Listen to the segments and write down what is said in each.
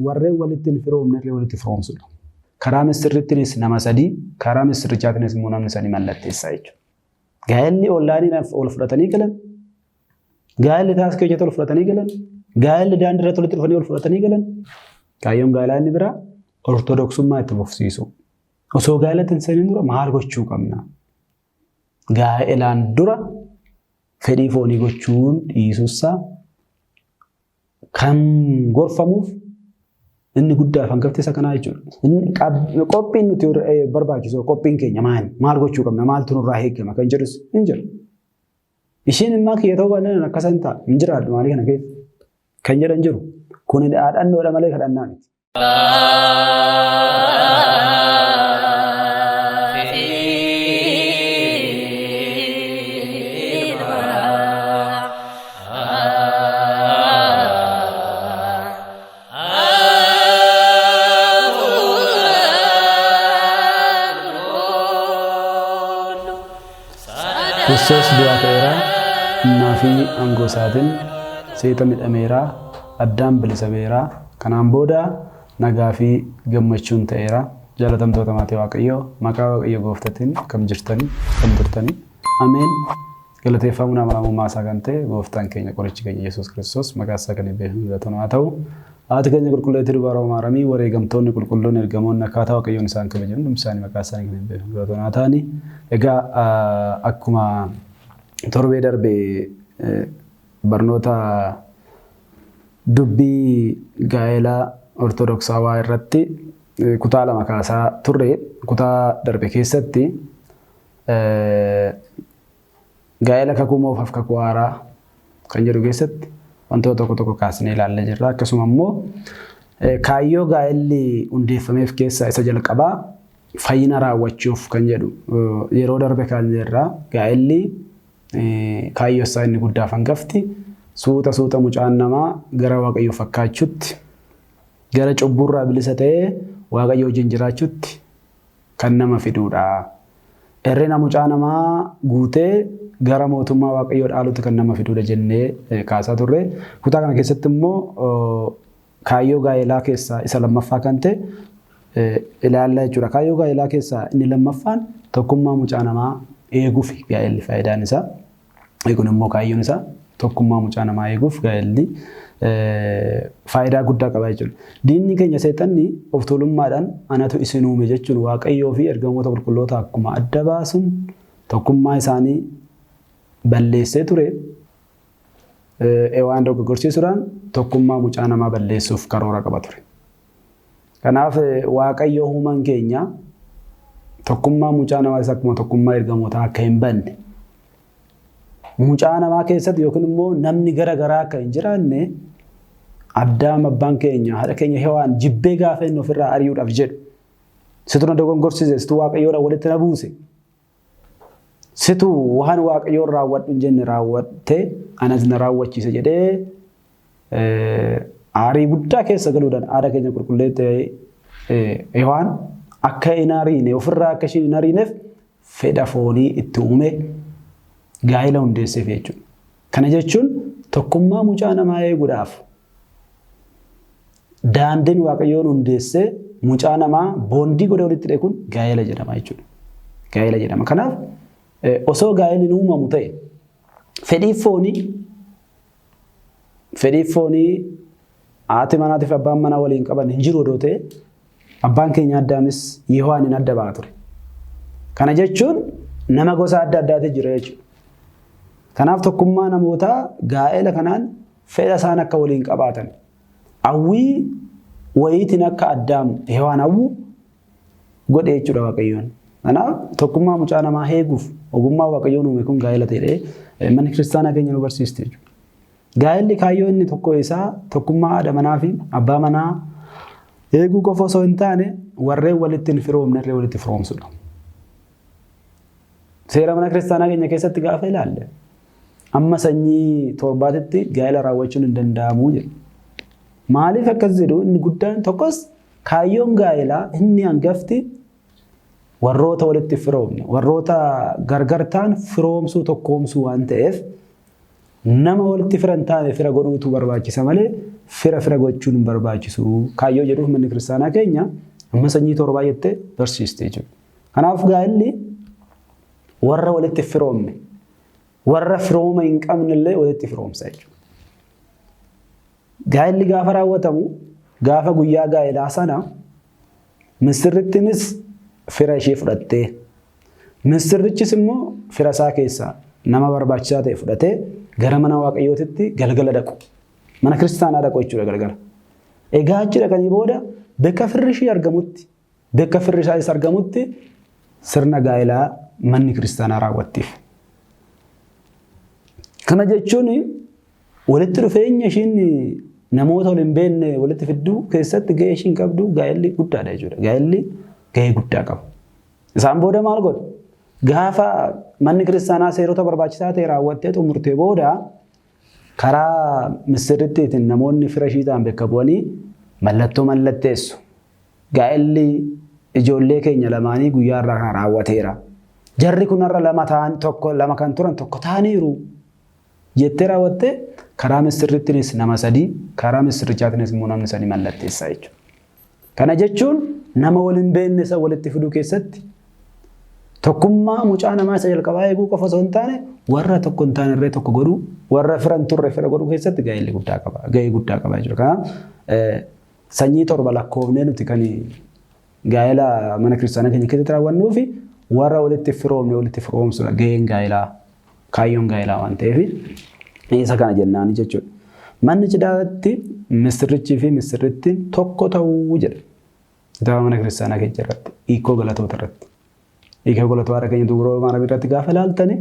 warreen walitti hin firoomne illee walitti firoomsudha. Karaa misirrittiinis nama sadii, karaa misirrichaatiinis immoo namni sadii mallatteessaa jechuudha. Gaa'elli onlaayiniidhaan ol fudhatanii galan, gaa'elli taaskii hojjetu ol fudhatanii galan, gaa'elli daandii irratti walitti dhufanii ol fudhatanii galan. Kaayyoon gaa'elaa inni biraa ortodoksummaa itti fufsiisu. Osoo gaa'elatti hin seeniin dura maal gochuu qabna? Gaa'elaan dura fedhii foonii gochuun dhiisuusaa kan gorfamuuf inni guddaa fi hangafti isa kanaa jechuudha. Qophiin nuti barbaachisu qophiin keenya maali? Maal gochuu qabna? Maaltu nurraa eegama? Kan jedhus hin jiru. Isheen immoo kiyya ta'uu baannaan akkasa hin ta'a. Hin jiraadhu maalii kana keessa? Kan jedhan jiru. Kun dhaadhannoodha malee kadhannaa miti. Kiristoos du'aa ka'eera, humnaa fi aangoo isaatiin seexa midhameera, addaan bilisa ba'eera. Kanaan booda nagaa fi gammachuun ta'eera. Jaalatamtoota maatii Waaqayyoo, maqaa Waaqayyo gooftatiin akkam jirtanii, akkam turtanii? Ameen. Galateeffamuun amanamummaa isaa kan ta'e gooftaan keenya qorichi keenya Yesuus Kiristoos maqaa isaa kan eebbifame galatoon haa ta'u. Haati keenya qulqulleettii dubaroo Maaramii wareegamtoonni qulqulloonni ergamoonni akkaataa Waaqayyoon isaan kabajan hundumti isaanii maqaa isaanii kan eebbifame galatoon haa ta'ani. Egaa akkuma torbee darbe barnoota dubbii gaa'elaa Ortodoksawaa irratti kutaa lama kaasaa turre kutaa darbe keessatti gaa'ela kakuu moofaaf kakuu haaraa kan jedhu keessatti wantoota tokko tokko kaasnee ilaallee jirra. Akkasuma immoo kaayyoo gaa'elli hundeeffameef keessaa isa jalqabaa fayyina raawwachuuf kan jedhu yeroo darbe kaasneerra. Gaa'elli kaayyoo isaa inni guddaaf hangafti suuta suuta mucaan namaa gara Waaqayyoo fakkaachuutti gara cubbuurraa bilisa ta'ee Waaqayyo wajjin jiraachuutti kan nama fiduudha. Hir'ina mucaa namaa guutee gara mootummaa Waaqayyoo dhaaluutti kan nama fiduudha jennee kaasaa turre. Kutaa kana keessatti immoo kaayyoo gaa'elaa keessaa isa lammaffaa kan ta'e ilaalla jechuudha. Kaayyoo gaa'elaa keessaa inni lammaffaan tokkummaa mucaa namaa eeguuf gaa'elli faayidaan isaa. Kun immoo kaayyoon isaa tokkummaa mucaa namaa eeguuf gaa'elli faayidaa guddaa qaba jechuudha. Diinni keenya seexanni of tuulummaadhaan anatu isin uume jechuun Waaqayyoo fi ergamoota qulqulloota akkuma adda baasuun tokkummaa isaanii balleessee ture Hewaan dogoggorsiisuudhaan tokkummaa mucaa namaa balleessuuf karoora qaba ture. Kanaaf Waaqayyo uumaan keenya tokkummaa mucaa namaas akkuma tokkummaa ergamootaa akka hin banne mucaa namaa keessatti yookiin immoo namni gara garaa akka hin jiraanne Addaam abbaan keenya haadha keenya Hewaan jibbee gaafa inni ofirraa ari'uudhaaf jedhu situ na dogongorsiise situ Waaqayyoodhaan walitti na buuse situ waan Waaqayyoon raawwadhu hin jenne raawwatte anas na raawwachiise jedhee aarii guddaa keessa galuudhaan haadha keenya qulqulleetti Hewaan akka hin ariine ofirraa akka ishiin hin ariineef fedha foonii itti uume gaa'ela hundeesseef jechuudha. Kana jechuun tokkummaa mucaa namaa eeguudhaaf daandiin Waaqayyoon hundeessee mucaa namaa boondii godhee walitti hidhe kun gaa'ela jedhama jechuudha. Gaa'ela jedhama. Kanaaf osoo gaa'elli hin uumamu ta'e fedhii foonii fedhii foonii haati manaatiif abbaan manaa waliin qaban hin jiru odoo ta'e abbaan keenya Addaamis Yihowaan hin adda ba'a ture. Kana jechuun nama gosa adda addaatu jira jechuudha. Kanaaf tokkummaa namootaa gaa'ela kanaan fedha isaan akka waliin qabaatan hawwii wayiitiin akka Addaam Hewaan hawwu godhe jechuudha Waaqayyoon. Kanaaf tokkummaa mucaa namaa eeguuf ogummaa Waaqayyoon uume kun gaa'ela ta'ee manni kiristaanaa keenya nu barsiiste jechuudha. Gaa'elli kaayyoo inni tokko isaa tokkummaa haadha manaa fi abbaa manaa eeguu qofa osoo hin taane warreen walitti hin firoomne illee walitti firoomsudha. Seera mana kiristaanaa keenya keessatti gaafa ilaalle amma sanyii torbaatitti gaa'ela raawwachuun hin danda'amu jedhu. Maaliif akkas jedhu inni guddaan tokkos kaayyoon gaa'elaa inni hangafti warroota walitti firoomne warroota gargar ta'an firoomsuu tokkoomsuu waan ta'eef nama walitti firan taane fira godhuutu barbaachisa malee fira fira gochuun hin barbaachisu. Kaayyoo jedhuuf manni kiristaanaa keenya amma sanyii torbaa jettee barsiiste jechuudha. Kanaaf gaa'elli warra walitti firoomne, warra firooma hin qabne illee walitti firoomsa jechuudha. Gaa'elli gaafa raawwatamu, gaafa guyyaa gaa'elaa sana misirrittiinis fira ishee fudhattee, misirrichis immoo fira isaa keessaa nama barbaachisaa ta'e fudhatee gara mana Waaqayyootitti galgala dhaqu. Mana kiristaanaa dhaqu jechuudha galgala. Egaa achi dhaqanii booda bakka firri ishee argamutti, bakka firri isaas argamutti sirna gaa'elaa manni kiristaanaa raawwattiif. Kana jechuun walitti dhufeenya ishiin namoota wal hin beekne walitti fidduu keessatti gahee ishiin qabdu gaa'elli guddaadha jechuudha. Gaa'elli gahee guddaa qaba. Isaan booda maal godhu? Gaafa manni kiristaanaa seerota barbaachisaa ta'e raawwattee xumurtee booda karaa misirrittiitiin namoonni fira ishii ta'an bakka bu'anii mallattoo mallatteessu. Gaa'elli ijoollee keenya lamaanii guyyaa irraa kana raawwateera. Jarri kun har'a lama ta'an, tokko lama kan turan tokko ta'aniiru jettee raawwattee karaa misirrittiinis nama sadii, karaa misirrichaatiinis immoo namni sadii mallatteessaa jechuudha. Kana jechuun nama wal hin beekne isa walitti fiduu keessatti tokkummaa mucaa namaa isa jalqabaa eeguu qofa osoo hin taane warra tokko hin taane irree tokko godhuu, warra fira hin turre fira godhuu keessatti gahee guddaa qaba. Gahee guddaa qaba jechuudha. Kanaaf sanyii torba lakkoofnee nuti kan gaa'ela mana kiristaanaa keenya keessatti raawwannuu fi warra walitti firoomne walitti firoomsudha gaheen gaa'elaa, kaayyoon gaa'elaa waan ta'eef isa kana jennaani jechuudha. Manni cidhaatti misirrichii fi misirrittiin tokko ta'uu jedha. Kitaaba mana kiristaanaa keenya irratti, hiikoo galatoota irratti. Hiikoo galatoo haadha keenya Dubroo Maariyaam irratti gaafa ilaaltani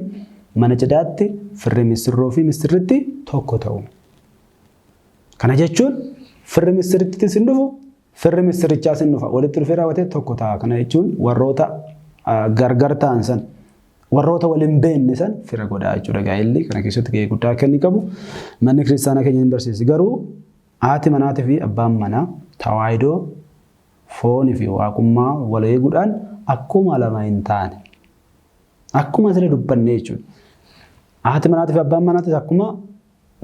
mana cidhaatti firri misirroo fi misirritti tokko ta'u. Kana jechuun firri misirrittis hin dhufu, firri misirrichaas hin dhufa. Walitti dhufee raawwatee tokko ta'a. Kana jechuun warroota gargar ta'an san, warroota wal hin beekne san fira godhaa jechuudha. Gaa'elli kana keessatti gahee guddaa akka inni qabu manni kiristaanaa keenya hin barsiisi. Garuu haati manaatii fi abbaan manaa tawaahidoo foonii fi waaqummaa wal eeguudhaan akkuma lama hin taane. Akkuma asirra dubbanne jechuudha. Haati manaatii fi abbaan manaatis akkuma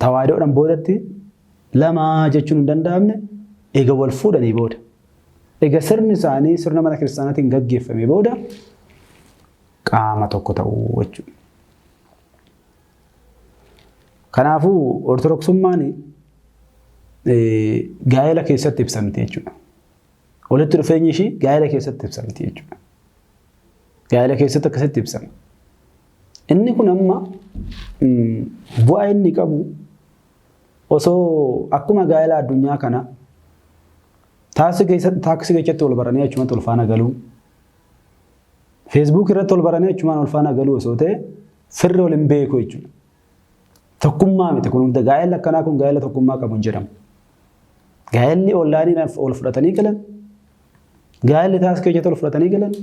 tawaahidoodhaan boodatti lama jechuun hin danda'amne eega wal fuudhanii booda. Eega sirni isaanii sirna mana kiristaanaatiin gaggeeffame booda qaama tokko ta'uu jechuudha. Kanaafuu Ortodoksummaan gaa'ela keessatti ibsamti jechuudha. Walitti dhufeenyi ishii gaa'ela keessatti ibsamti jechuudha. Gaa'ela keessatti akkasitti ibsama. Inni kun amma bu'aa inni qabu osoo akkuma gaa'ela addunyaa kana taaksii keessatti wal baranii achumatti wal faana galuu, Facebook irratti wal baranii achumaan wal faana galuu osoo ta'e firri wal hin beeku jechuudha. Tokkummaa miti kun hunda gaa'elli akkanaa kun gaa'ela tokkummaa qabu hin jedhamu. Gaa'elli onlaayiniidhaan wal fudhatanii galan, gaa'elli taaksii keessatti wal fudhatanii galan,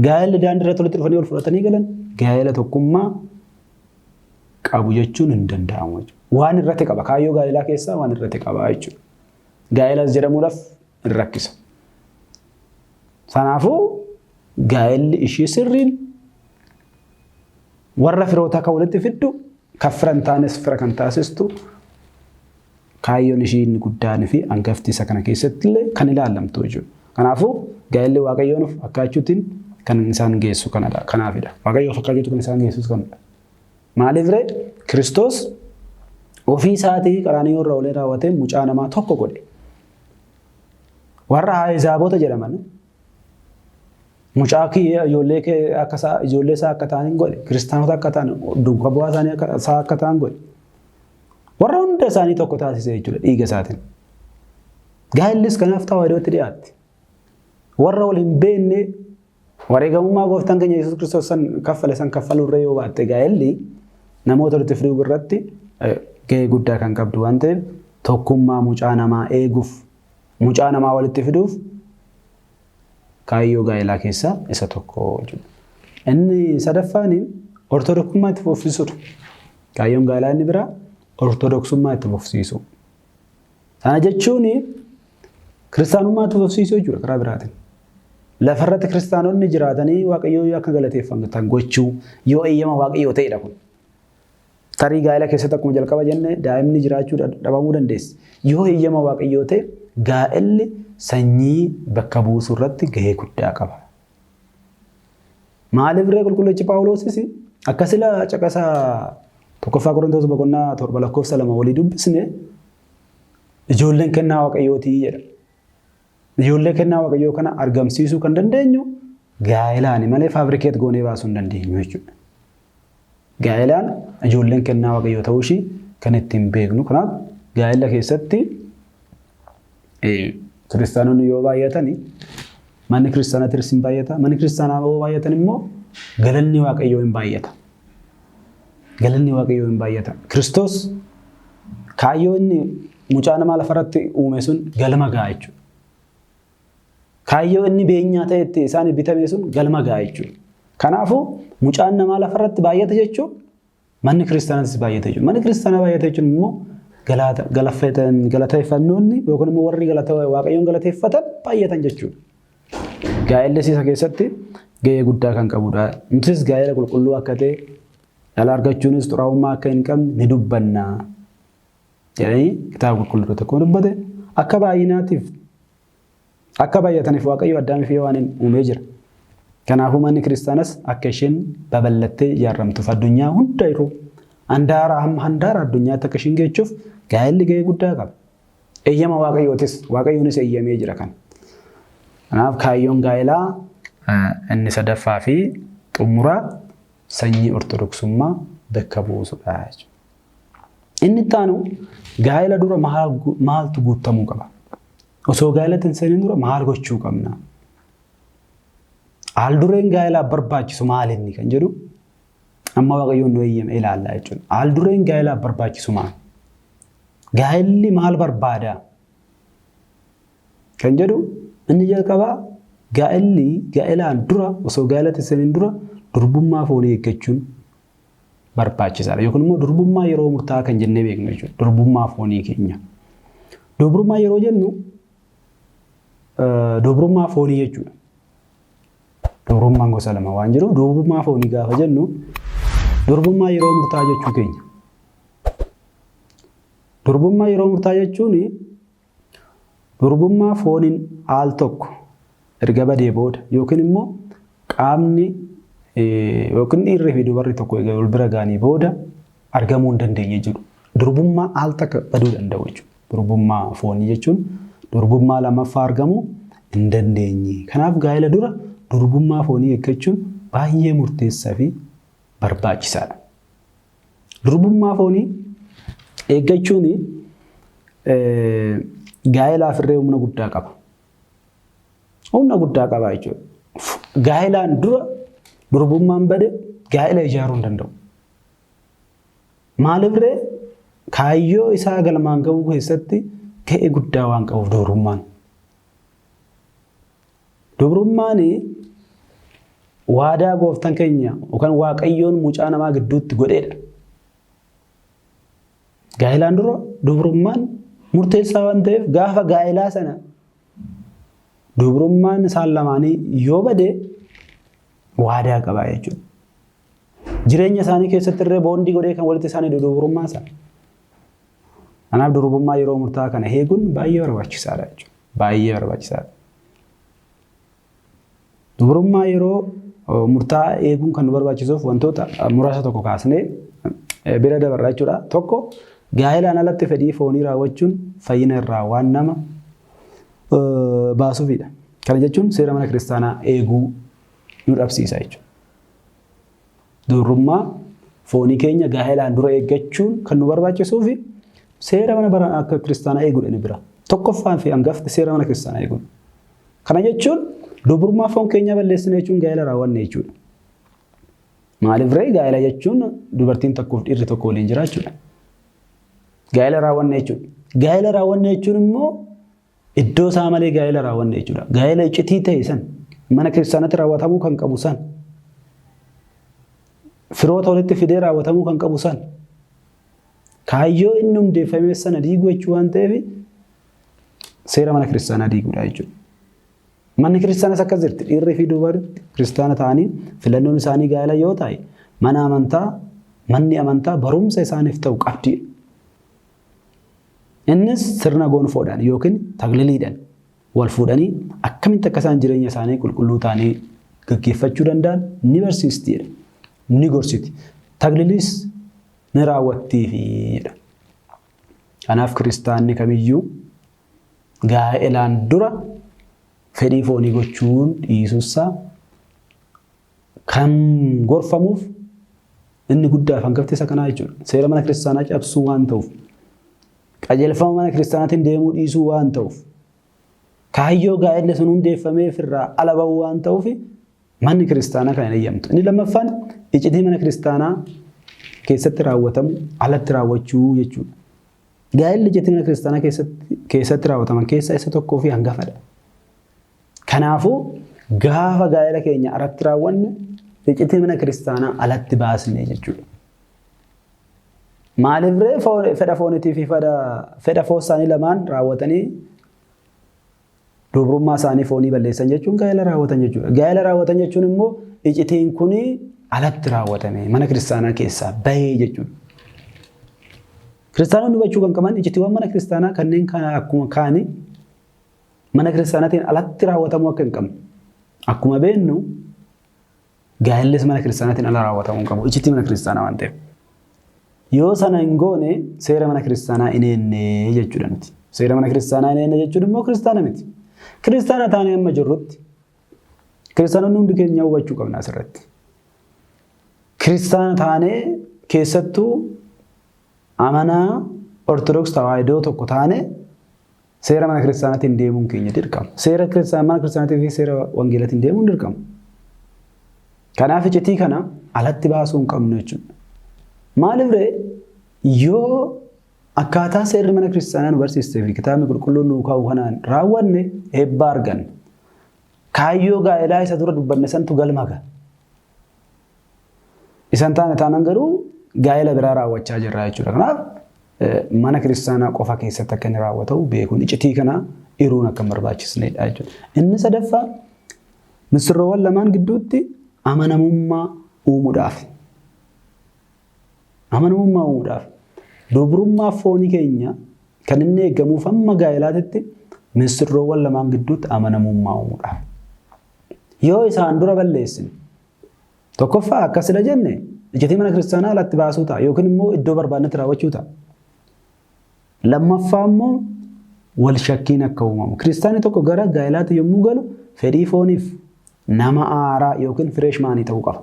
gaa'elli daandii irratti walitti dhufanii wal fudhatanii galan, gaa'ela tokkummaa qabu jechuun hin danda'amu jechuudha. Waan irratti qaba, kaayyoo gaa'elaa keessaa waan irratti qaba jechuudha. Gaa'elas jedhamuudhaaf hin rakkisa. Kanaafuu gaa'elli ishii sirriin warra firoota kan walitti fiddu, kan fira hin taanes fira kan taasistu, kaayyoon ishii inni guddaan fi hangafti isa kana keessatti illee kan ilaalamtu jechuudha. Kanaafuu gaa'elli Waaqayyoon of fakkaachuutiin kan isaan geessu kanadha. Kanaafidha. Waaqayyo of fakkaachuutu kan isaan geessus kanadha. Maaliif ree? Kiristoos ofii isaatii qaraaniyyoo irra olee raawwatee mucaa namaa tokko godhe. Warra Ahizaabota jedhaman mucaa kiyya ijoollee kee akka isaa ijoollee isaa akka ta'an godhe. Kiristaanota akka ta'an, duuka bu'aa isaanii akka isaa akka ta'an godhe. Warra hunda isaanii tokko taasise jechuudha dhiiga isaatiin. Gaa'ellis kanaaf tawaahidootti dhiyaatti. Warra wal hin beekne wareegamummaa gooftaan keenya Yesuus Kiristoos san kaffale san kaffaluu irra yoo baatte gaa'elli namoota walitti fiduu irratti gahee guddaa kan qabdu waan ta'eef tokkummaa mucaa namaa eeguuf, mucaa namaa walitti fiduuf kaayyoo gaa'elaa keessaa isa tokko jechuudha. Inni sadaffaan ortodoksummaa itti fufsiisuudha. Kaayyoon gaa'elaa inni biraa ortodoksummaa itti fufsiisuu. Kana jechuun kiristaanummaa itti fufsiisuu jechuudha karaa biraatiin. Lafarratti kiristaanonni jiraatanii Waaqayyoo yoo akka galateeffatan gochuu yoo eeyyama Waaqayyoo ta'edha kun. Tarii gaa'ela keessatti akkuma jalqaba jenne daa'imni jiraachuu dhabamuu dandeessi. Yoo heeyyama Waaqayyoo ta'e gaa'elli sanyii bakka buusuu irratti gahee guddaa qaba. Maaliif ree qulqullichi Phaawulosis akka sila caqasa 1ffaa Qorontoos boqonnaa 7 lakkoofsa 2 walii dubbisne ijoolleen kennaa Waaqayyootii jedha. Ijoollee kennaa Waaqayyoo kana argamsiisuu kan dandeenyu gaa'elaani malee fabricate goonee baasuu hin dandeenyu jechuudha. Gaa'elaan ijoolleen kennaa Waaqayyoo ta'uu ishii kan ittiin beeknu. Kanaaf gaa'ela keessatti kiristaanonni yoo baay'atan manni kiristaanaatis hin baay'ata. Manni kiristaanaa yoo baay'atan immoo galanni Waaqayyoo hin baay'ata. Galanni Waaqayyoo hin baay'ata. Kiristoos kaayyoo inni mucaa namaa lafarratti uume sun galma ga'a jechuudha. Kaayyoo inni beenyaa ta'etti isaan bitame sun galma ga'a jechuudha. Kanaafuu mucaan namaa lafarratti baay'ata jechuun manni kiristaanaatis baay'ata jechuudha. Manni kiristaanaa baay'ata jechuun immoo galateeffannoonni yookaan immoo warri Waaqayyoon galateeffatan baay'atan jechuudha. Gaa'elli isa keessatti gahee guddaa kan qabudha. Nutis gaa'ela qulqulluu akka ta'e dhala argachuunis xuraa'ummaa akka hin qabne ni dubbanna jedhanii kitaaba qulqulluu irratti akkuma dubbate akka baay'inaatiif akka baay'ataniif Waaqayyo Addaamii fi Hewaaniin uumee jira. Kanaafuu manni kiristaanas akka isheen babal'attee ijaaramtuuf addunyaa hunda yeroo handaara hamma handaara addunyaatti akka isheen geechuuf gaa'elli gahee guddaa qaba. Eeyyama Waaqayyootis Waaqayyoonis eeyyamee jira kana. Kanaaf kaayyoon gaa'elaa inni sadaffaa fi xumuraa sanyii ortodoksummaa bakka buusudha jechuudha. Inni itti aanu gaa'ela dura maaltu guutamuu qaba? Osoo gaa'elatti hin seenin dura maal gochuu qabna? Haal-dureen gaa'elaaf barbaachisu maal inni kan jedhu amma Waaqayyoon nu eeyyame ilaalla jechuudha. Haal-dureen gaa'elaaf barbaachisu maal? Gaa'elli maal barbaada? Kan jedhu inni jalqabaa gaa'elli gaa'elaan dura osoo gaa'elatti hin seenin dura durbummaa foonii eeggachuun barbaachisaadha. Yookiin immoo durbummaa yeroo murtaa'aa kan jennee beeknu jechuudha. Durbummaa foonii keenya. Durbummaa yeroo jennu durbummaa foonii jechuudha. Durbummaan gosa lama waan jiruuf durbummaa foonii gaafa jennu durbummaa yeroo murtaa'aa jechuu keenya. Durbummaa yeroo murtaa'aa jechuun durbummaa fooniin al tokko erga badee booda yookiin immoo qaamni yookiin dhiirri fi dubarri tokko erga wal bira ga'anii booda argamuu hin dandeenye jedhu. Durbummaa al takka baduu danda'u jechuudha. Durbummaa foonii jechuun durbummaa lammaffaa argamuu hin dandeenye. Kanaaf gaa'ela dura durbummaa foonii eeggachuun baay'ee murteessaa fi barbaachisaadha. Durbummaa foonii eeggachuun gaa'elaaf irree humna guddaa qaba. Humna guddaa qaba jechuudha. Gaa'elaan dura durbummaan bade gaa'ela ijaaruu hin danda'u. Maaliif ree kaayyoo isaa galmaan ga'uu keessatti ga'ee guddaa waan qabuuf durbummaan. Dubrummaan waadaa gooftaan keenya yookaan Waaqayyoon mucaa namaa gidduutti godheedha. Gaa'elaan dura dubrummaan murteessaa waan ta'eef gaafa gaa'elaa sana dubrummaan isaan lamaanii yoo bade waadaa qaba jechuudha. Jireenya isaanii keessatti illee boondii godhee kan walitti isaanii dubrummaa sana. Kanaaf durbummaa yeroo murtaa'aa kana eeguun baay'ee barbaachisaadha jechuudha. Baay'ee barbaachisaadha. Dubrummaa yeroo murtaa'aa eeguun kan nu barbaachisuuf wantoota muraasa tokko kaasnee bira dabarra jechuudha. Tokko gaa'elaan alatti fedhii foonii raawwachuun fayyina irraa waan nama baasuufidha. Kana jechuun seera mana kiristaanaa eeguu nu dhabsiisa jechuudha. Dubrummaa foonii keenya gaa'elaan dura eeggachuun kan nu barbaachisuufi seera mana bara akka kiristaanaa eeguudha inni bira. Tokkoffaan fi hangafti seera mana kiristaanaa eeguudha. Kana jechuun dubrummaa foon keenyaa balleessine jechuun gaa'ela raawwanne jechuudha. Maaliif ree gaa'ela jechuun dubartiin tokkoof dhiirri tokko waliin jiraachuudha. Gaa'ela raawwanne jechuudha. Gaa'ela raawwanne jechuun immoo iddoo isaa malee gaa'ela raawwanne jechuudha. Gaa'ela iccitii ta'e san mana kiristaanatti raawwatamuu kan qabu san firoota walitti fidee raawwatamuu kan qabu san kaayyoo inni hundeeffame sana diiguu jechuu waan ta'eef seera mana kiristaanaa diiguudha jechuudha. Manni kiristaanas akkas jirti. Dhiirri fi dubarri kiristaana ta'anii filannoon isaanii gaa'ela yoo ta'e mana amantaa Manni amantaa barumsa isaaniif ta'u qabdi. Innis sirna gonfoodhaan yookiin tagliliidhaan wal fuudhanii akkamitti akka isaan jireenya isaanii qulqulluu ta'anii gaggeeffachuu danda'an ni barsiisti jedha. Ni gorsiti. Tagliliis ni raawwattiifi jedha. Kanaaf kiristaanni kamiyyuu gaa'elaan dura fedhii foonii gochuun dhiisuusaa kan gorfamuuf inni guddaaf hangafti isa kanaa jechuudha. Seera mana kiristaanaa cabsuu waan ta'uuf, qajeelfama mana kiristaanaatiin deemuu dhiisuu waan ta'uuf, kaayyoo gaa'elli sun hundeeffameef irraa ala ba'uu waan ta'uuf manni kiristaanaa kan hin eeyyamtu. Inni lammaffaan iccitii mana kiristaanaa keessatti raawwatamu alatti raawwachuu jechuudha. Gaa'elli iccitii mana kiristaanaa keessatti raawwataman keessaa isa tokkoo fi hangafadha. Kanaafuu gaafa gaa'ela keenya alatti raawwanne iccitii mana kiristaanaa alatti baasne jechuudha. Maaliif ree fedha fooniitii fi fedha foon isaanii lamaan raawwatanii dubrummaa isaanii foonii balleessan jechuun gaa'ela raawwatan jechuudha. Gaa'ela raawwatan jechuun immoo iccitiin kun alatti raawwatame mana kiristaanaa keessaa bahee jechuudha. Kiristaanonni hubachuu kan qaban iccitiiwwan mana kiristaanaa kanneen kana akkuma kaanii mana kiristaanaatiin alatti raawwatamuu akka hin qabne. Akkuma beeknu gaa'ellis mana kiristaanaatiin ala raawwatamuu hin qabu. Iccitii mana kiristaanaa waan ta'eef. Yoo sana hin goone seera mana kiristaanaa hin eenne jechuudha nuti. Seera mana kiristaanaa hin eenne jechuun immoo kiristaana miti. Kiristaana taanee amma jirrutti kiristaanonni hundi keenya hubachuu qabna asirratti. Kiristaana taanee keessattuu amanaa Ortodoks Tawaahidoo tokko taanee seera mana kiristaanaatiin deemuun keenya dirqama. Seera mana kiristaanaatii fi seera wangeelaatiin deemuun dirqama. Kanaaf iccitii kana alatti baasuu hin qabnu jechuudha. Maaliif ree yoo akkaataa seerri mana kiristaanaa nu barsiistee fi kitaabni qulqulluun nu kaa'u kanaan raawwanne eebba arganna. Kaayyoo gaa'elaa isa dura dubbanne santu galma ga'a. Isan taane taanan garuu gaa'ela biraa raawwachaa jirra jechuudha. Kanaaf mana kiristaanaa qofa keessatti akka inni raawwatamu beekuun iccitii kana hiruun akka hin barbaachisnedha jechuudha. Inni sadaffaa misirroowwan lamaan gidduutti amanamummaa uumuudhaaf. Amanamummaa uumuudhaaf. Dubrummaa foonii keenya kan inni eegamuuf hamma gaa'elaatitti misirroowwan lamaan gidduutti amanamummaa uumuudhaaf. Yoo isaan dura balleessine tokkoffaa akkasidha jenne iccitii mana kiristaanaa alatti baasuu ta'a yookiin immoo iddoo barbaadnetti raawwachuu ta'a. Lammaffaa immoo wal shakkiin akka uumamu. Kiristaanni tokko gara gaa'elaatti yommuu galu fedhii fooniif nama aaraa yookiin fireeshmaanii ta'uu qaba.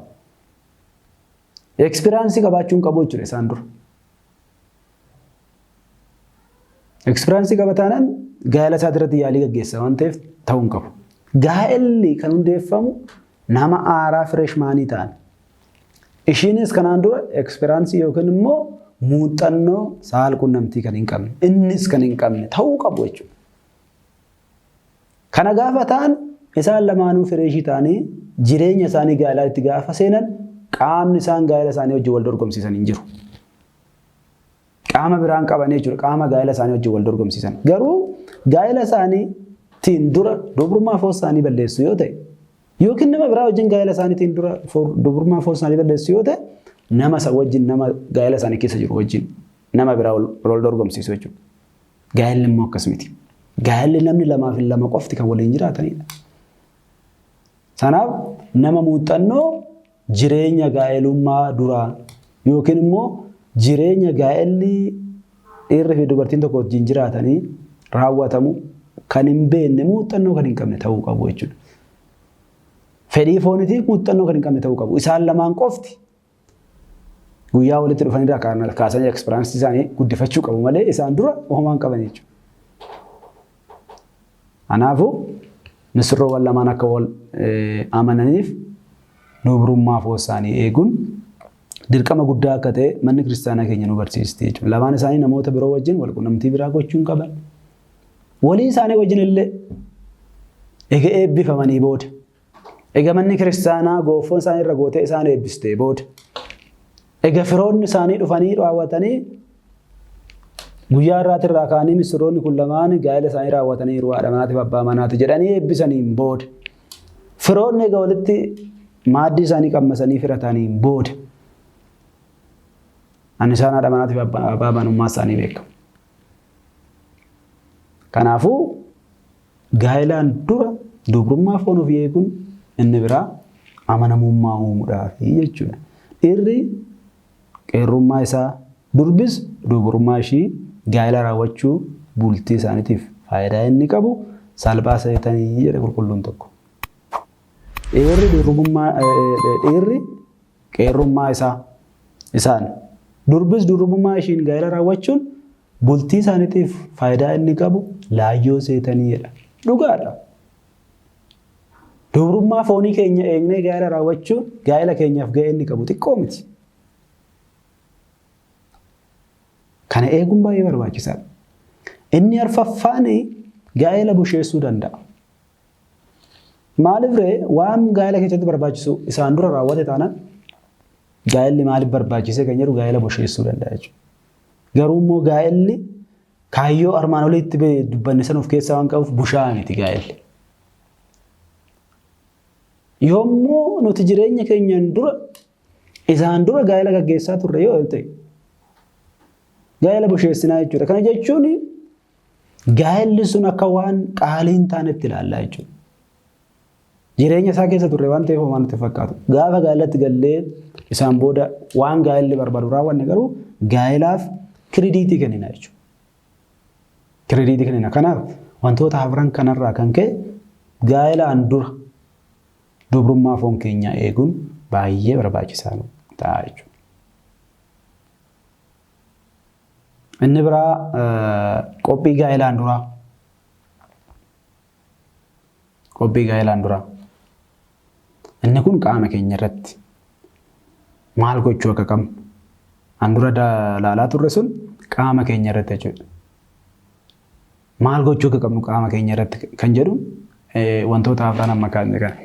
Ekspiraansii qabaachuu hin qabu jechuudha isaan dura. Ekspiraansii qaba taanaan gaa'ela isaa irratti yaalii gaggeessa waan ta'eef ta'uu hin qabu. Gaa'elli kan hundeeffamu nama aaraa fireeshmaanii ta'an. Ishiinis kanaan dura ekspiraansii yookiin immoo muuxannoo saal qunnamtii kan hin qabne, innis kan hin qabne ta'uu qabu jechuudha. Kana gaafa ta'an isaan lamaanuu fireeshii ta'anii jireenya isaanii gaa'elaatti gaafa seenan qaamni isaan gaa'ela isaanii wajjin wal dorgomsiisan hin jiru. Qaama biraan qabanii jechuudha. Qaama gaa'ela isaanii wajjin wal dorgomsiisan. Garuu gaa'ela isaaniitiin dura dubrummaa foon isaanii balleessu yoo ta'e yookiin nama biraa wajjin gaa'ela isaaniitiin dura dubrummaa foon isaanii balleessu yoo ta'e nama isa wajjin nama gaa'ela isaanii keessa jiru wajjin nama biraa wal dorgomsiisu jechuudha. Gaa'elli immoo akkas miti. Gaa'elli namni lamaa fi lama qofti kan waliin jiraatanidha. Sanaaf nama muuxannoo jireenya gaa'elummaa duraa yookiin immoo jireenya gaa'elli dhiirri fi dubartiin tokko wajjin jiraatanii raawwatamu kan hin beekne muuxannoo kan hin qabne ta'uu qabu jechuudha. Fedhii foonitiif muuxannoo kan hin qabne ta'uu qabu. Isaan lamaan qofti guyyaa walitti dhufanirraa kaasanii ekspiraansii isaanii guddifachuu qabu malee isaan dura homaa hin qaban jechuudha. Kanaafuu misirroowwan lamaan akka wal amananiif dubrummaa foon isaanii eeguun dirqama guddaa akka ta'e manni kiristaanaa keenya nu barsiisti jechuudha. Lamaan isaanii namoota biroo wajjin wal qunnamtii biraa gochuu hin qaban. Walii isaanii wajjin illee ega eebbifamanii booda ega manni kiristaanaa goofoon isaanii irra gootee isaan eebbistee booda ega firoonni isaanii dhufanii raawwatanii guyyaa irraati irraa ka'anii misirroonni kun lamaan gaa'ela isaanii raawwataniiru haadha manaatiif abbaa manaati jedhanii eebbisaniin booda firoonni egaa walitti maaddii isaanii qammasanii firataniin booda Ani isaan haadha manaatiif abbaa manummaa isaanii beekamu. Kanaafuu gaa'ilaan dura dubrummaa foon ofii eeguun inni biraa amanamummaa uumuudhaafi jechuudha. Dhiirri qeerrummaa isaa durbis dubrummaa ishii gaa'ela raawwachuu bultii isaaniitiif faayidaa inni qabu salphaa seetanii jedhe qulqulluun tokko. Dhiirri durbummaa dhiirri qeerrummaa isaa isaan durbis durbummaa ishiin gaa'ela raawwachuun bultii isaaniitiif faayidaa inni qabu laayyoo seetanii jedha. Dhugaadha. Dubrummaa foonii keenya eegnee gaa'ela raawwachuun gaa'ela keenyaaf ga'ee inni qabu xiqqoo miti. Kana eeguun baay'ee barbaachisaadha. Inni arfaffaan gaa'ela busheessuu danda'a. Maaliif ree waan gaa'ela keessatti barbaachisu isaan dura raawwate taanaan gaa'elli maaliif barbaachise kan jedhu gaa'ela busheessuu danda'a jechuudha. Garuu immoo gaa'elli kaayyoo armaan olitti dubbanne san of keessaa waan qabuuf bushaa'aa miti gaa'elli. Yommuu nuti jireenya keenyaan dura isaan dura gaa'ela gaggeessaa turre yoo ta'e gaa'ela busheessinaa jechuudha. Kana jechuun gaa'elli sun akka waan qaalii hin taanetti ilaallaa jechuudha. Jireenya isaa keessa turre waan ta'eef homaa nutti fakkaatu. Gaafa gaa'elatti gallee isaan booda waan gaa'elli barbaadu raawwanne garuu gaa'elaaf kiridiitii kennina jechuudha. Kiridiitii kennina. Kanaaf wantoota afran kanarraa kan ka'e gaa'elaan dura dubrummaa foon keenyaa eeguun baay'ee barbaachisaa ta'a jechuudha. Inni biraa qophii gaa'elaan duraa. Qophii gaa'elaan duraa. Inni kun qaama keenya irratti maal gochuu akka qabnu an dura laalaa turre sun qaama keenya irratti jechuudha. Maal gochuu akka qabnu qaama keenya irratti kan jedhu wantoota afran amma kaasne kana.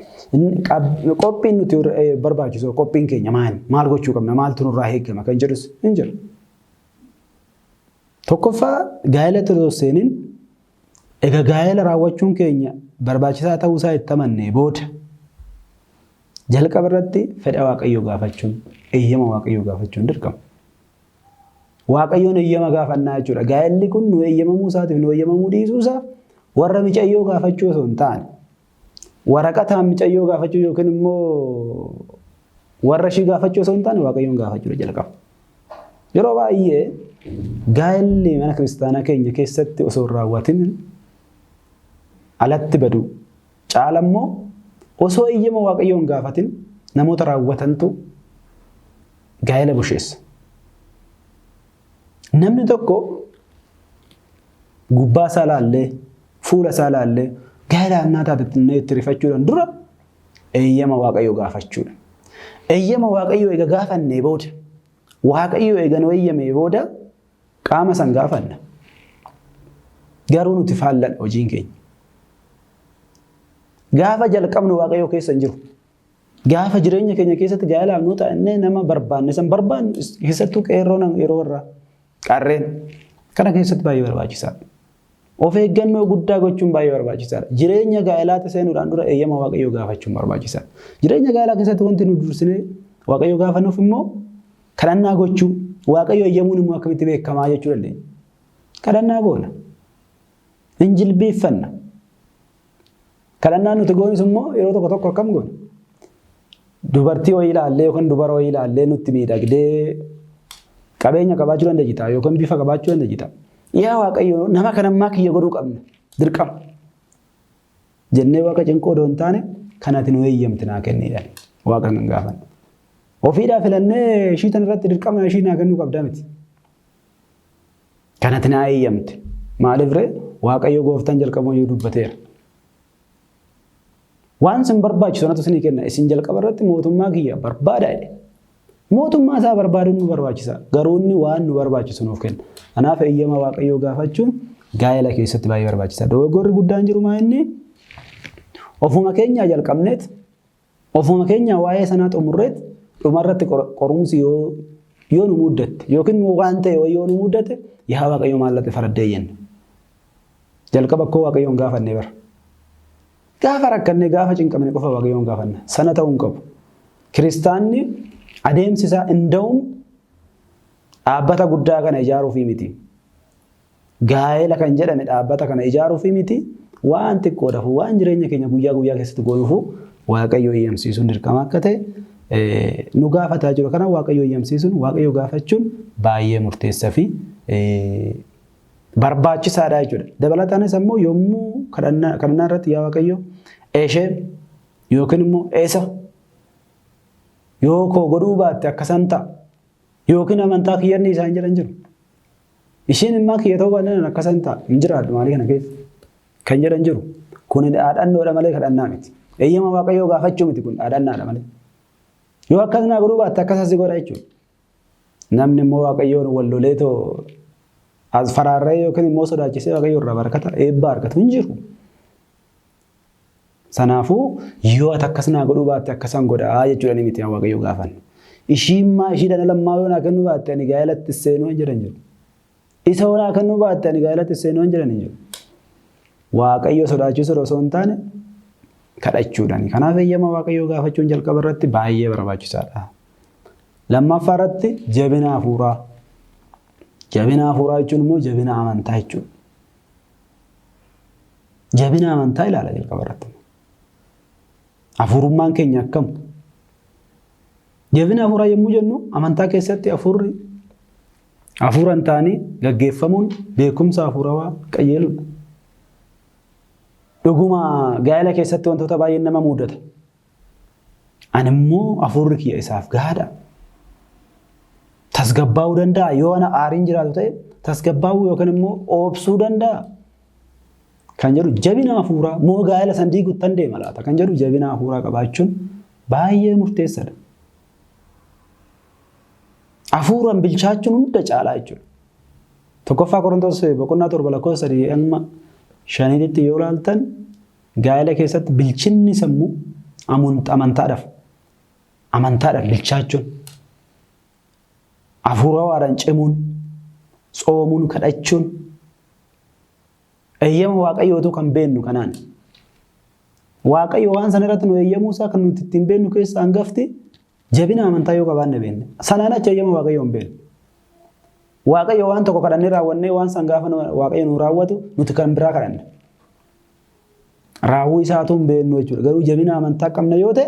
Qophiin nuti barbaachisu qophiin keenya maali? Maal gochuu qabna? Maaltu nurraa eegama kan jedhus hin jiru. Tokkoffaa gaa'ela osoo seeniin egaa gaa'ela raawwachuun keenya barbaachisaa ta'uu isaa itti amannee booda jalqaba irratti fedha Waaqayyoo gaafachuun eeyyama Waaqayyoo gaafachuun dirqama. Waaqayyoon eeyyama gaafannaa jechuudha. Gaa'elli kun nu eeyyamamuu isaatiif nu eeyyamamuu dhiisuu isaa warra micayyoo gaafachuu osoo hin taane waraqataan micayyoo gaafachuu yookiin immoo warra ishii gaafachuu osoo hin taane Waaqayyoon gaafachuudha jalqaba. Yeroo baay'ee gaa'elli mana kiristaanaa keenya keessatti osoo hin raawwatin alatti badu caala immoo osoo eeyyama Waaqayyoon hin gaafatin namoota raawwatantu gaa'ela busheessa. Namni tokko gubbaa isaa laallee fuula isaa laallee gaa'ela annaa taate itti rifachuudhaan dura eeyyama Waaqayyoo gaafachuudha. Eeyyama Waaqayyoo eega gaafannee booda Waaqayyo eega nu eeyyamee booda qaama san gaafanna. Garuu nuti faalladha hojiin keenya. Gaafa jalqabnu Waaqayyo keessa hin jiru. Gaafa jireenya keenya keessatti gaa'elaaf nu ta'annee nama barbaanne san barbaannu keessattuu qeerroon yeroo irraa qarreen kana keessatti baay'ee barbaachisaadha. Of eeggannoo guddaa gochuun baay'ee barbaachisaadha. Jireenya gaa'elaatti seenuudhaan dura eeyyama Waaqayyoo gaafachuun barbaachisaadha. Jireenya gaa'elaa keessatti wanti nu dursinee Waaqayyoo gaafannuuf immoo kadhannaa gochuu Waaqayyo eeyyamuun immoo akkamitti beekamaa jechuu dandeenya. Kadhannaa goona. Hin jilbiiffanna. Kadhannaan nuti goonus immoo yeroo tokko tokko akkam goona? Dubartii wayii ilaallee yookaan dubara wayii ilaallee nutti miidhagdee qabeenya qabaachuu dandeenya ta'a yookaan bifa qabaachuu dandeenya ta'a. Yaa Waaqayyo nama kana ammaa kiyya godhuu qabna dirqama. Jennee Waaqa cinquu odoo hin taane kan ati nu eeyyamte naa kenniidhaan Waaqa kan gaafannu. Ofiidhaa filannee ishii tan irratti dirqama ishii naa kennuu qabdaa miti. Kan ati naa eeyyamte. Maaliif ree Waaqayyo gooftaan jalqabumayyuu dubbateera. Waan isin barbaachisu anatu isinii kenna. Isin jalqaba irratti mootummaa kiyya barbaadaa jedhe. Mootummaa isaa barbaaduun nu barbaachisa. Garuu inni waan nu barbaachisu nuuf kenna. Kanaaf eeyyama Waaqayyoo gaafachuun gaa'ela keessatti baay'ee barbaachisaadha. Dogoggorri guddaan jiru maa inni ofuma keenyaa jalqabneet ofuma keenyaa waa'ee sanaa xumurreet dhumarratti qorumsi yoo nu muddatte yookiin waan ta'e yoo nu muddate yaa Waaqayyo maal faraddee jenna. Jalqaba akkoo Waaqayyoon gaafannee bara. Gaafa rakkannee gaafa cinqamne qofa Waaqayyoon gaafanna. Sana ta'uu hin qabu. Kiristaanni adeemsi isaa inda'uun Dhaabbata guddaa kana ijaaruufii miti. Gaa'ela kan jedhame dhaabbata kana ijaaruufii miti. Waan xiqqoodhaaf waan jireenya keenya guyyaa guyyaa keessatti goonuufu Waaqayyo eeyyamsiisuun dirqama akka ta'e nu gaafataa jiru. Kanaaf Waaqayyo eeyyamsiisuun, Waaqayyo gaafachuun baay'ee murteessaa fi barbaachisaadha jechuudha. Dabalataanis ammoo yommuu kadhannaa irratti yaa Waaqayyo eshee yookiin immoo eessa yoo koo godhuu baatte akkasan ta'a yookiin amantaa kiyyanni isaan jedhan jiru. Isheen immoo kiyya ta'uu baannaan akkasan ta'a hin jiraadhu maalii kana keessa kan jedhan jiru. Kun dhaadhannoodha malee kadhannaa miti. Eeyyama Waaqayyoo gaafachuu miti, kun dhaadhannaadha malee. Yoo akkas naa godhuu baatte akkas asi godha jechuudha. Namni immoo Waaqayyoon wal lolee too as faraarree yookiin immoo sodaachisee Waaqayyo irraa barakata eebba argatu hin jiru. Sanaafuu yoo ati akkas naa godhuu baatte akkasan godhaa jechuudha ni miti Waaqayyo gaafannu. Ishiimmaa ishii dhala lammaa yoo naa kennuu baatte ani gaa'elatti seenuu hin jedhan jiru. Isa yoo naa kennuu baatte ani gaa'elatti seenuu hin jedhan hin jiru. Waaqayyo sodaachisuu osoo hin taane kadhachuudhaani. Kanaaf eeyyama Waaqayyoo gaafachuun jalqaba irratti baay'ee barbaachisaadha. Lammaffaa irratti jabina hafuuraa. Jabina hafuuraa jechuun immoo jabina amantaa jechuudha. Jabina amantaa ilaala jalqaba irratti. Hafuurummaan keenya akkam? Jabina hafuuraa yommuu jennu amantaa keessatti hafuurri hafuura hin taane gaggeeffamuun beekumsa hafuurawaa qajeeludha. Dhuguma gaa'ela keessatti wantoota baay'een nama mudata. Ani immoo hafuurri kiyya isaaf gahaadha. Tasgabbaa'uu danda'a yoo ana aariin jiraatu ta'e tasgabbaa'uu yookiin immoo obsuu danda'a. Kan jedhu jabina hafuuraa moo gaa'ela san diiguttan deema laata kan jedhu jabina hafuuraa qabaachuun baay'ee murteessaadha. Hafuuraan bilchaachuun hunda caalaa jechuudha. 1ffaa Qorontos boqonnaa 7 lakkoofsa 3 amma 5tti yoo ilaaltan gaa'ela keessatti bilchinni sammuu amantaadhaaf amantaadhaan bilchaachuun hafuurawaadhaan cimuun tsoomuun kadhachuun eeyyama Waaqayyootu kan beennu kanaan. Waaqayyo waan sana irratti nu eeyyamuu isaa kan nuti ittiin beennu keessaa hangafti jabina amantaa yoo qabaanne beekna. Sanaan achi eeyyama Waaqayyoo hin beeknu. Waaqayyo waan tokko kadhannee raawwannee waan san gaafa Waaqayyo nu raawwatu nuti kan biraa kadhanna. Raawwii isaatu hin beeknu jechuudha. Garuu jabina amantaa qabna yoo ta'e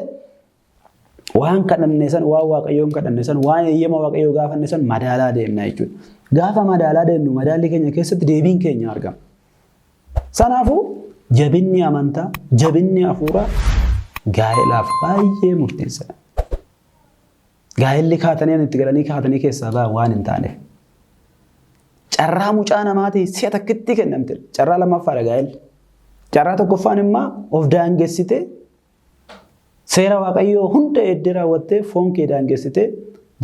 waan kadhanne san, waan Waaqayyoon kadhanne san, waan eeyyama Waaqayyoo gaafanne san madaalaa deemna jechuudha. Gaafa madaalaa deemnu madaalli keenya keessatti deebiin keenya argama. Sanaafuu jabinni amantaa, jabinni hafuuraa gaa'elaaf baay'ee murteessaadha. Gaa'elli kaatanii itti galanii kaatanii keessaa ba'an waan hin taaneef. Carraa mucaa namaatii si'a takkitti kennamte. Carraa lammaffaadha gaa'elli. Carraa tokkoffaan immoo of daangessitee seera Waaqayyoo hunda eeddee raawwattee foon kee daangessitee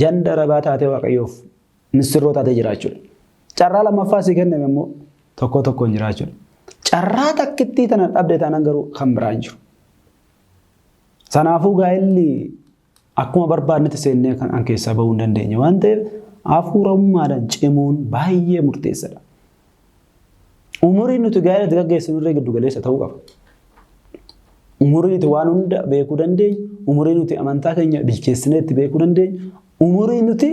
janda rabaa taatee Waaqayyoof misirroo taatee jiraachuudha. Carraa lammaffaa sii kenname immoo tokko tokkoon jiraachuudha. Carraa takkittii tana dhabde taanaan garuu kan biraa hin jiru. Sanaafuu gaa'elli akkuma barbaadnetti seennee kan an keessaa bahuu hin dandeenye waan ta'eef hafuurummaadhaan cimuun baay'ee murteessaadha. Umuriin nuti gaa'ela itti gaggeessinu irra giddu galeessa ta'uu qaba. Umurii nuti waan hunda beekuu dandeenyu, umurii nuti amantaa keenya bilcheessinee itti beekuu dandeenyu, umurii nuti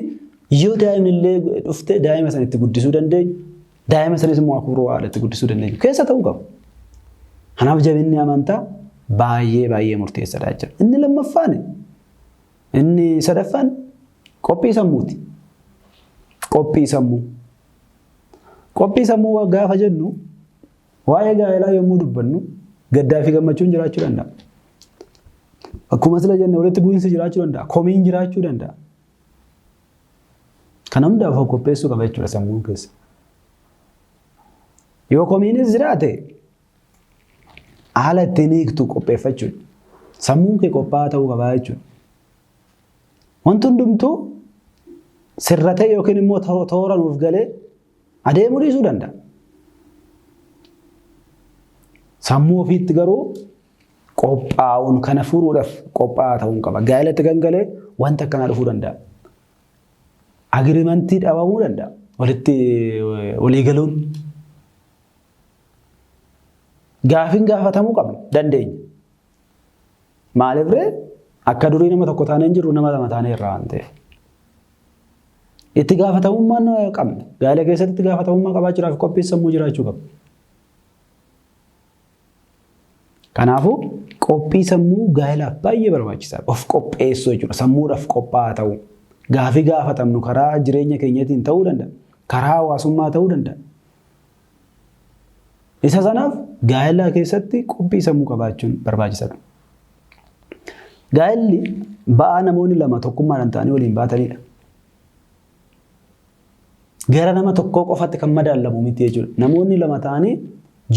yoo daa'imni illee dhufte daa'ima sana itti guddisuu dandeenyu, daa'ima sanis immoo hafuura haala itti guddisuu dandeenyu keessa ta'uu qaba. Kanaaf jabinni amantaa baay'ee baay'ee murteessaadha jechuudha. Inni lammaffaan, inni sadaffaan qophii sammuuti. Qophii sammuu. Qophii sammuu gaafa jennu waa'ee gaa'elaa yommuu dubbannu gaddaa fi gammachuun jiraachuu danda'a. Akkuma sila jenne walitti bu'iinsi jiraachuu danda'a. Komiin jiraachuu danda'a. Kana hundaaf of qopheessuu qaba jechuudha sammuun keessa. Yoo komiinis jiraate haala ittiin hiiktu qopheeffachuudha. Sammuun kee qophaa'aa ta'uu qaba jechuudha. Wanti hundumtuu sirratee yookiin immoo toora nuuf galee adeemuu dhiisuu danda'a. Sammuu ofiitti garuu qophaa'uun kana furuudhaaf qophaa'aa ta'uun qaba. Gaa'elatti kan galee wanta akkanaa dhufuu danda'a. Agirimantii dhabamuu danda'a. Walitti walii galuun. Gaafiin gaafatamuu qabna dandeenya. Maaliif ree akka durii nama tokko taanee hin jirru, nama lama taanee irraa waan ta'eef. Itti gaafatamummaan qabna. Gaa'ela keessatti itti gaafatamummaa qabaachuudhaaf qophii sammuu jiraachuu qaba. Kanaafuu qophii sammuu gaa'elaaf baay'ee barbaachisaadha. Of qopheessuu jechuudha. Sammuudhaaf qophaa'aa ta'uu. Gaafii gaafatamnu karaa jireenya keenyatiin ta'uu danda'a. Karaa hawaasummaa ta'uu danda'a. Isa sanaaf gaa'ela keessatti qophii sammuu qabaachuun barbaachisaadha. Gaa'elli ba'aa namoonni lama tokkummaadhaan ta'anii waliin baatanidha. Gara nama tokkoo qofatti kan madaalamu miti jechuudha. Namoonni lama ta'anii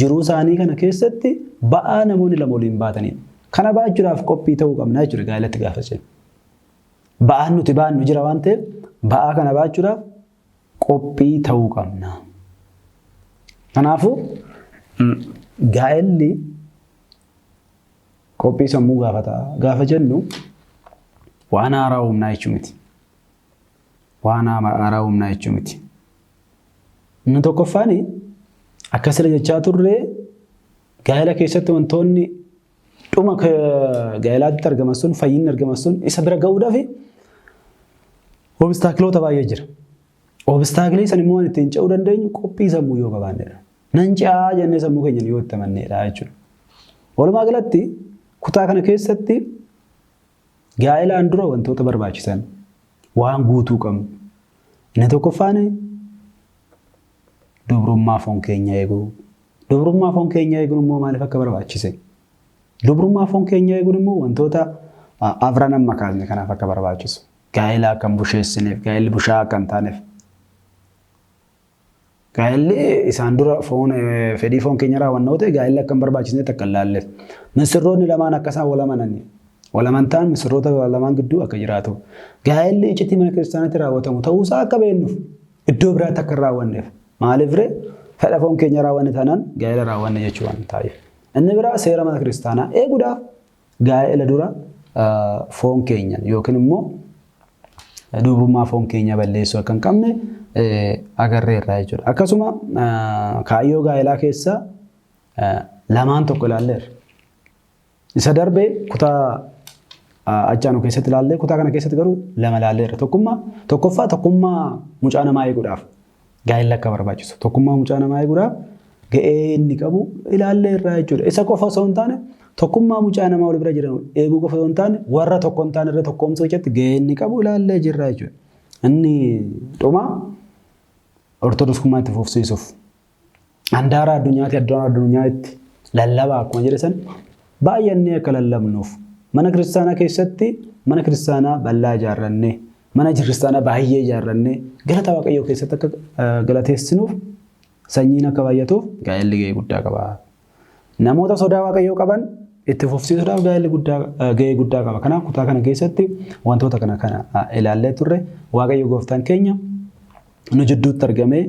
jiruu isaanii kana keessatti ba'aa namoonni lama waliin baatanidha. Kana baachuudhaaf qophii ta'uu qabna jechuudha gaa'elatti gaafa jennu. Ba'aan nuti baannu jira waan ta'eef ba'aa kana baachuudhaaf qophii ta'uu qabna. Kanaafuu gaa'elli qophii sammuu gaafata gaafa jennu waan haaraa uumnaa jechuu miti. Waan haaraa uumnaa jechuu miti. Inni tokkoffaan akka sila jechaa turre gaa'ela keessatti wantoonni dhuma gaa'elaatti argaman sun fayyinni argaman sun isa bira ga'uudhaaf obstaakiloota baay'ee jira. Obstaakilii san immoo waan ittiin ce'uu dandeenyu qophii sammuu yoo qabaannedha. Nan ce'aa jennee sammuu keenya yoo itti amannedha jechuudha. Walumaa galatti kutaa kana keessatti gaa'elaan dura wantoota barbaachisan waan guutuu qabnu. Inni tokkoffaan dubrummaa foon keenya eeguu. Dubrummaa foon keenya eeguun immoo maaliif akka barbaachise? Dubrummaa foon keenya eeguun immoo wantoota afran amma kaasne kanaaf akka barbaachisu. Gaa'ela akka hin busheessineef, gaa'elli bushaa'aa akka hin taaneef. Gaa'elli isaan dura foon fedhii foon keenya raawwanna yoo ta'e gaa'elli akka hin barbaachisnetti akka hin laalleef. Misirroonni lamaan akka isaan wal amananii wal amantaan misirroota lamaan gidduu akka jiraatu. Gaa'elli iccitii mana kiristaanaatti raawwatamu ta'uusaa akka beeknuuf iddoo biraatti akka hin raawwanneef. Maaliif ree fedha foon keenya raawwanne taanaan gaa'ela raawwanne jechuu waan ta'eef. Inni biraa seera mana kiristaanaa eeguudhaaf gaa'ela dura foon keenya yookiin immoo dubrummaa foon keenya balleessuu akka hin qabne agarreerra jechuudha. Akkasuma kaayyoo gaa'elaa keessa lamaan tokko ilaalleerra. Isa darbe kutaa achaanu keessatti ilaallee kutaa kana keessatti garuu lama ilaalleerra. Tokkummaa tokkoffaa tokkummaa mucaa namaa eeguudhaaf gaa'elli akka barbaachisu tokkummaa mucaa namaa eeguudhaaf ga'ee inni qabu ilaalleerra jechuudha. Isa qofa osoo hin taane tokkummaa mucaa namaa wal bira jiran eeguu qofa osoo hin taane warra tokko hin taane irra tokkoomsuu keessatti ga'ee inni qabu ilaallee jirra jechuudha. Inni dhuma ortodoksummaa itti fufsiisuuf handaara addunyaatti addunyaa addunyaatti lallabaa akkuma jedhe san baay'annee akka lallabnuuf mana kiristaanaa keessatti mana kiristaanaa bal'aa ijaarrannee mana kiristaanaa baay'ee ijaarrannee galata waaqayyoo keessatti akka galateessinuuf sanyiin akka baay'atuuf gaa'elli ga'ee guddaa qaba. Namoota sodaa waaqayyoo qaban itti fufsiisuudhaaf gaa'elli guddaa ga'ee guddaa qaba. Kanaaf kutaa kana keessatti wantoota kana kana ilaallee turre. Waaqayyo gooftaan keenya nu jidduutti argamee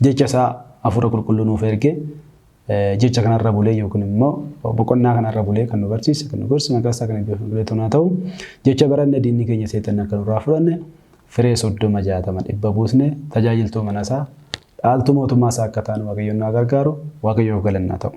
jecha isaa hafuura qulqulluu nuuf ergee jecha kanarra bulee yookiin immoo boqonnaa kanarra bulee kan nu barsiise kan nu gorse maqaa isaa kan eebbifamu bulee haa ta'u. Jecha baranne diinni keenya seexanni akka nurraa fudhanne firee 30 60 100 buusne tajaajiltuu mana isaa dhaaltuu mootummaa isaa akka taanu waaqayyoon nu haa gargaaru. Waaqayyoof galannaa ta'u.